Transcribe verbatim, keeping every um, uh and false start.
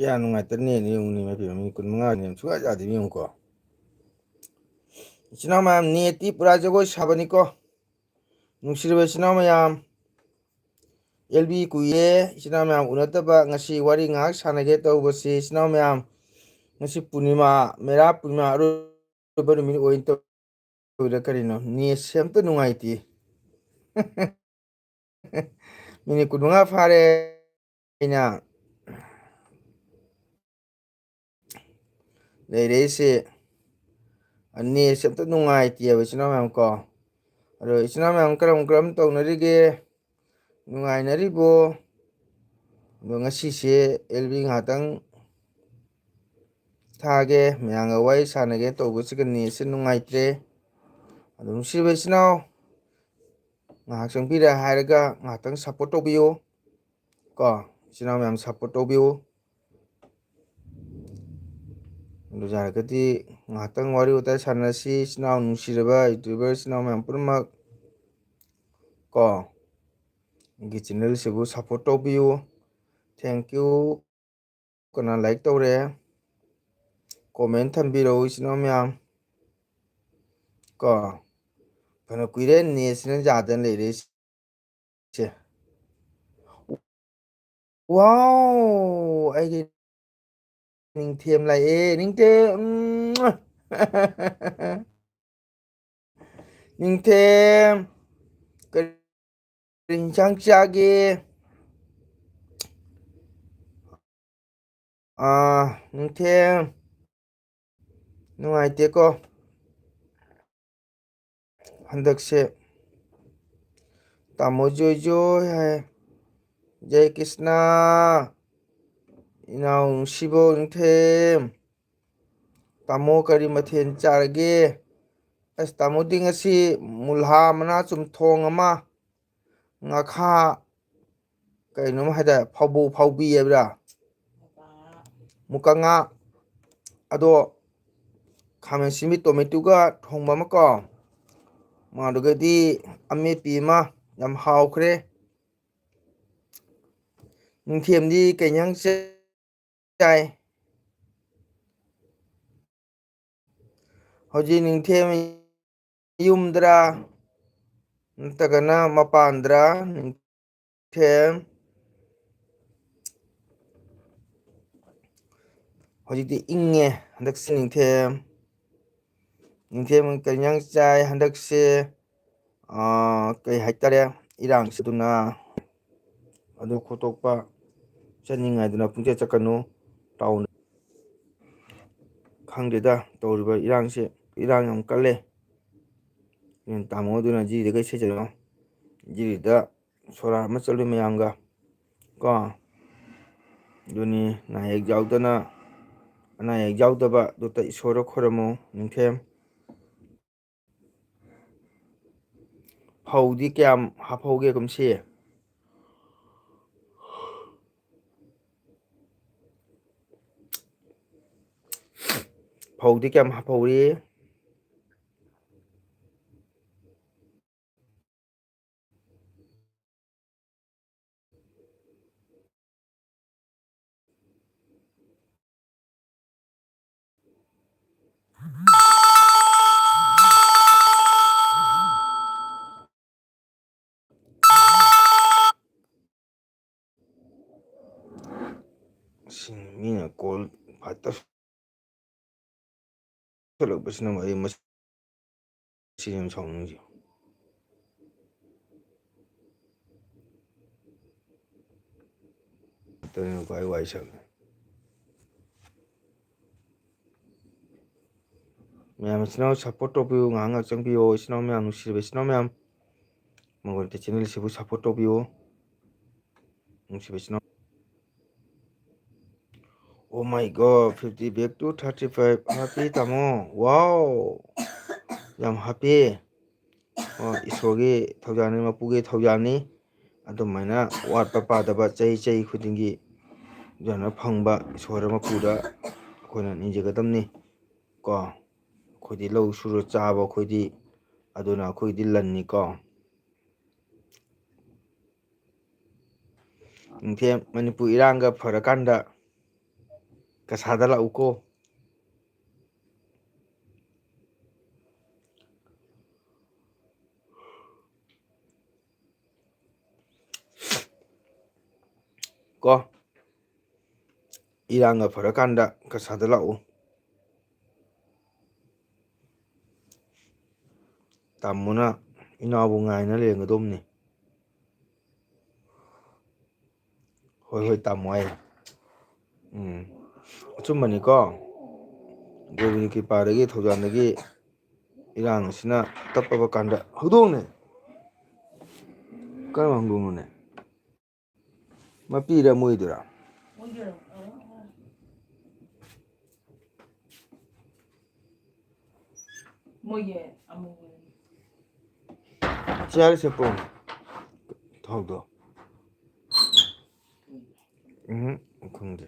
ꯀꯌꯥ ꯅꯨꯡꯉꯥꯏꯇꯅꯦꯅ ꯌꯦꯡꯉꯨꯅꯦ, ꯃꯥꯏ ꯄꯦꯝꯃ, ꯃꯤꯅꯤꯠ ꯀꯨꯟꯃꯉꯥꯅꯦ, ꯁꯨꯡꯌꯥ ꯌꯥꯗꯦ, ꯌꯦꯡꯉꯨꯀꯣ꯫ ꯏꯆꯤꯟ ꯏꯅꯥꯎ ꯃꯌꯥꯝ, ꯅꯦꯠꯇꯤ ꯄꯨꯔꯥ ꯖꯒꯣꯏ ꯁꯥꯕꯅꯤꯀꯣ꯫ ꯅꯨꯡꯁꯤꯔꯕ ꯏꯆꯤꯟ ꯏꯅꯥꯎ ꯃꯌꯥꯝ, ꯑꯦꯜ ꯕꯤ ꯀꯨꯏꯔꯦ ꯏꯆꯤꯟ ꯏꯅꯥꯎ ꯃꯌꯥꯝ ꯎꯅꯗꯕ꯫ ꯉꯁꯤ ꯋꯥꯔꯤ ꯉꯥꯏꯍꯥꯛ ꯁꯥꯟꯅꯒꯦ ꯇꯧꯕꯁꯤ, ꯏꯆꯤꯟ ꯏꯅꯥꯎ ꯃꯌꯥꯝ, ꯉꯁꯤ ꯄꯨꯔꯅꯤꯃꯥ, ꯃꯦꯔꯥ ꯄꯨꯔꯅꯤꯃꯥ ꯑꯔꯣꯏꯕ ꯅꯨꯃꯤꯠ ꯑꯣꯏꯅ ꯇꯧꯔꯤꯔꯥ ꯀꯔꯤꯅꯣ? ꯅꯦꯠꯁꯦ ꯑꯝꯇ ꯅꯨꯡꯉꯥꯏꯇꯦ꯫ ꯃꯤꯅꯤꯠ ꯀꯨꯟꯃꯉꯥ ꯐꯥꯔꯦ ꯑꯩꯅ ꯂꯩꯔꯛꯏꯁꯦ꯫ ꯅꯦꯠꯁꯦ ꯑꯝꯇ ꯅꯨꯡꯉꯥꯏꯇꯦꯕ, ꯏꯆꯤꯟ ꯏꯅꯥꯎ ꯃꯌꯥꯝ ꯀꯣ꯫ ꯑꯗꯣ ꯏꯆꯤꯟ ꯏꯅꯥꯎ ꯃꯌꯥꯝ ꯀꯔꯝ ꯀꯔꯝ ꯇꯧꯅꯔꯤꯒꯦ? ꯅꯨꯡꯉꯥꯏꯅꯔꯤꯕꯣ? ꯑꯗꯣ ꯉꯁꯤꯁꯦ ꯑꯦꯜ ꯕꯤ ꯉꯥꯏꯍꯥꯛꯇꯪ ꯊꯥꯒꯦ, ꯃꯌꯥꯝꯒ ꯋꯥꯔꯤ ꯁꯥꯟꯅꯒꯦ ꯇꯧꯕꯁꯤꯒ ꯅꯦꯠꯁꯦ ꯅꯨꯡꯉꯥꯏꯇ꯭ꯔꯦ꯫ ꯑꯗꯣ ꯅꯨꯡꯁꯤꯕ ꯏꯆꯤꯟ ꯏꯅꯥꯎ, ꯉꯥꯏꯍꯥꯛ ꯆꯪꯕꯤꯔꯦ ꯍꯥꯏꯔꯒ ꯉꯥꯏꯍꯥꯛꯇꯪ ꯁꯞꯄꯣꯔꯠ ꯇꯧꯕꯤꯌꯨ ꯀꯣ꯫ ꯏꯆꯤꯟ ꯏꯅꯥꯎ ꯃꯌꯥꯝ ꯁꯞꯄꯣꯔꯠ ꯇꯧꯕꯤꯌꯨ꯫ ꯑꯗꯨ ꯌꯥꯔꯒꯗꯤ ꯉꯥꯏꯍꯥꯛꯇꯪ ꯋꯥꯔꯤ ꯋꯥꯇꯥꯏ ꯁꯥꯟꯅꯁꯤ, ꯏꯆꯤꯟ ꯏꯅꯥꯎ, ꯅꯨꯡꯁꯤꯔꯕ ꯌꯨꯇ꯭ꯌꯨꯕꯔ ꯏꯆꯤꯟ ꯏꯅꯥꯎ ꯃꯌꯥꯝ ꯄꯨꯝꯅꯃꯛ ꯀꯣ꯫ ꯑꯩꯒꯤ ꯆꯦꯅꯦꯜꯁꯤꯕꯨ ꯁꯞꯄꯣꯔꯠ ꯇꯧꯕꯤꯌꯨ꯫ Thank you꯫ ꯀꯅꯥ ꯂꯥꯏꯛ ꯇꯧꯔꯦ? ꯀꯣꯃꯦꯟ ꯊꯝꯕꯤꯔꯛꯎ, ꯏꯆꯤꯟ ꯏꯅꯥꯎ ꯃꯌꯥꯝ ꯀꯣ꯫ ꯐꯅ ꯀꯨꯏꯔꯦ ꯅꯦꯠꯁꯤꯅ ꯌꯥꯗꯅ ꯂꯩꯔꯦ꯫ ꯁꯦ꯫ ꯋꯥꯎ! ꯑꯩꯒꯤ ꯅꯤꯡꯊꯦꯝ ꯂꯥꯛꯑꯦ, ꯅꯤꯡꯊꯦꯝ, ꯎꯝ꯫ ꯅꯤꯡꯊꯦꯝ, ꯀꯔꯤ ꯏꯟꯁꯥꯡ ꯆꯥꯒꯦ? ꯑꯥ, ꯅꯤꯡꯊꯦꯝ, ꯅꯨꯡꯉꯥꯏꯇꯦꯀꯣ꯫ ꯍꯟꯗꯛꯁꯦ ꯇꯥꯃꯣ ꯖꯣꯏ ꯖꯣꯏ ꯍꯥꯏ꯫ ꯖꯩ ꯀ꯭ꯔꯤꯁꯅ, ꯏꯅꯥꯎ ꯅꯨꯡꯁꯤꯕ ꯅꯤꯡꯊꯦꯝ꯫ ꯇꯥꯃꯣ ꯀꯔꯤ ꯃꯊꯦꯜ ꯆꯥꯔꯒꯦ? ꯑꯁ, ꯇꯥꯃꯣꯗꯤ ꯉꯁꯤ ꯃꯨꯜꯍꯥ ꯃꯅꯥ ꯆꯨꯝꯊꯣꯡ ꯑꯃ, ꯉꯥꯈꯥ, ꯀꯩꯅꯣꯝ ꯍꯥꯏꯇꯥꯔꯦ, ꯐꯥꯎꯕꯧ ꯐꯥꯎꯕꯤ ꯍꯥꯏꯕ꯭ꯔꯥ? ꯃꯨꯀꯥ ꯉꯥ꯫ ꯑꯗꯣ ꯈꯥꯃꯦꯟ ꯑꯁꯤꯟꯕꯤ ꯇꯣꯃꯦꯇꯣꯒ ꯊꯣꯡꯕ ꯑꯃ ꯀꯣ꯫ ꯃꯥꯗꯨꯒꯗꯤ ꯑꯃꯦꯠꯄꯤ ꯑꯃ, ꯌꯥꯝ ꯍꯥꯎꯈ꯭ꯔꯦ꯫ ꯅꯤꯡꯊꯦꯝꯗꯤ ꯀꯩ ꯏꯟꯖꯥꯡ ꯆꯥ-, ꯆꯥꯏ꯫ ꯍꯧꯖꯤꯛ ꯅꯤꯡꯊꯦꯝ ꯌꯨꯝꯗ꯭ꯔꯥ ꯅꯠꯇ꯭ꯔꯒꯅ ꯃꯄꯥꯟꯗ꯭ꯔꯥ? ꯅꯤꯡꯊꯦꯝ, ꯍꯧꯖꯤꯛꯇꯤ ꯏꯪꯉꯦ ꯍꯟꯗꯛꯁꯦ ꯅꯤꯡꯊꯦꯝ꯫ ꯅꯤꯡꯊꯦꯝ ꯀꯔꯤ ꯏꯟꯖꯥꯡ ꯆꯥꯏ ꯍꯟꯗꯛꯁꯦ? ꯑꯥ, ꯀꯩ ꯍꯥꯏꯇꯥꯔꯦ, ꯏꯔꯥꯡꯁꯤꯗꯨꯅ ꯑꯗꯨ ꯈꯣꯠꯇꯣꯛꯄ ꯆꯠꯅꯤꯡꯉꯥꯏꯗꯨꯅ ꯄꯨꯡꯆꯠ ꯆꯠꯀꯅꯨ꯫ ꯇꯥꯎꯟ ꯈꯪꯗꯦꯗ ꯇꯧꯔꯤꯕ ꯏꯔꯥꯡꯁꯦ, ꯏꯔꯥꯡ ꯌꯥꯝ ꯀꯜꯂꯦ꯫ ꯇꯥꯃꯣ ꯑꯗꯨꯅ ꯖꯤꯔꯤꯗ ꯀꯩ ꯁꯦꯠꯆꯠꯂꯣ, ꯖꯤꯔꯤꯗ ꯁꯣꯔꯥ ꯑꯃ ꯆꯠꯂꯨ ꯃꯌꯥꯝꯒ ꯀꯣ꯫ ꯑꯗꯨꯅꯤ ꯅꯥ ꯑꯌꯦꯛ ꯌꯥꯎꯗꯅ, ꯑꯅꯥ ꯑꯌꯦꯛ ꯌꯥꯎꯗꯕ ꯗꯨꯇ ꯏꯁꯣꯔꯗ ꯈꯣꯏꯔꯝꯃꯨ ꯅꯤꯡꯊꯦꯝ꯫ ꯐꯧꯗꯤ ꯀꯌꯥꯝ ꯍꯥꯞꯍꯧꯒꯦ ꯀꯨꯝꯁꯤ? ꯐꯧꯗꯤ ꯀꯌꯥꯝ ꯍꯥꯞꯍꯧꯔꯤ? ꯁꯤ ꯃꯤꯅ ꯀꯣꯜ ꯐꯠꯇ ꯇꯧꯁꯜꯂꯛꯄꯁꯤꯅ ꯑꯩ ꯃꯁꯤ ꯌꯥꯝ ꯁꯥꯎꯅꯤꯡꯉꯤꯁꯦ꯫ ꯑꯗꯨꯅ ꯈ꯭ꯋꯥꯏ ꯋꯥꯏ ꯁꯪꯉꯦ꯫ ꯃꯌꯥꯝ ꯏꯆꯤꯟ ꯏꯅꯥꯎ support ꯇꯧꯕꯤꯌꯨ, ꯉꯥꯏꯍꯥꯛ ꯉꯥꯏꯍꯥꯛ ꯆꯪꯕꯤꯌꯣ꯫ ꯏꯆꯤꯟ ꯏꯅꯥꯎ ꯃꯌꯥꯝ, ꯅꯨꯡꯁꯤꯔꯕ ꯏꯆꯤꯟ ꯏꯅꯥꯎ ꯃꯌꯥꯝ, ꯃꯪꯒꯣꯜ channel ꯁꯤꯕꯨ support ꯇꯧꯕꯤꯌꯨ꯫ ꯅꯨꯡꯁꯤꯕ ꯏꯆꯤꯟ ꯏꯅꯥꯎ꯫ Oh my God, fifty back to thirty five. Happy ꯇꯥꯃꯣ꯫ Wow! ꯌꯥꯝ happy꯫ ꯑꯣ, ꯏꯁꯣꯔꯒꯤ ꯊꯧꯖꯥꯜꯅꯤ, ꯃꯄꯨꯒꯤ ꯊꯧꯖꯥꯜꯅꯤ꯫ ꯑꯗꯨꯃꯥꯏꯅ ꯋꯥꯠꯄ ꯄꯥꯗꯕ ꯆꯍꯤ, ꯆꯍꯤ ꯈꯨꯗꯤꯡꯒꯤ ꯌꯥꯝꯅ ꯐꯪꯕ ꯏꯁꯣꯔ ꯃꯄꯨꯗ ꯑꯩꯈꯣꯏꯅ ꯅꯤꯡꯖꯒꯗꯕꯅꯤ ꯀꯣ꯫ ꯑꯩꯈꯣꯏꯗꯤ ꯂꯧ ꯁꯨꯔ ꯆꯥꯕ ꯑꯩꯈꯣꯏꯗꯤ, ꯑꯗꯨꯅ ꯑꯩꯈꯣꯏꯗꯤ ꯂꯟꯅꯤꯀꯣ꯫ ꯅꯤꯡꯊꯦꯝ ꯃꯅꯤꯄꯨꯔ ꯏꯔꯥꯡꯒ ꯐꯔꯀꯥꯟꯗ ꯀꯁꯥꯗ ꯂꯥꯛꯎꯀꯣ꯫ ꯀꯣ, ꯏꯔꯥꯡꯒ ꯐꯔꯀꯥꯟꯗ ꯀꯁꯥꯗ ꯂꯥꯛꯎ꯫ ꯇꯥꯃꯣꯅ ꯏꯅꯥꯎꯕꯨ ꯉꯥꯏꯅ ꯂꯩꯔꯝꯒꯗꯧꯕꯅꯤ꯫ ꯍꯣꯏ, ꯍꯣꯏ, ꯇꯥꯃꯣ ꯍꯥꯏ꯫ ꯎꯝ, ꯑꯆꯨꯝꯕꯅꯤꯀꯣ꯫ ꯒꯣꯕꯤꯟꯗ ꯀ꯭ꯔꯤꯄꯥꯗꯒꯤ, ꯊꯧꯖꯥꯟꯗꯒꯤ ꯏꯔꯥꯡ ꯑꯁꯤꯅ ꯇꯞꯄꯕ ꯀꯥꯟꯗ ꯍꯧꯗꯣꯡꯅꯦ꯫ ꯀꯔꯝꯕ ꯍꯧꯗꯣꯡꯅꯣꯅꯦ? ꯃꯄꯤꯔ ꯃꯣꯏꯗꯨꯔ? ꯃꯣꯏꯒꯤ ꯑꯃꯨꯕ꯫ ꯆꯤꯌꯥꯔ ꯁꯦꯄꯣ꯫ ꯊꯥꯎꯗꯣ꯫ ꯎꯝ, ꯈꯪꯗꯦ꯫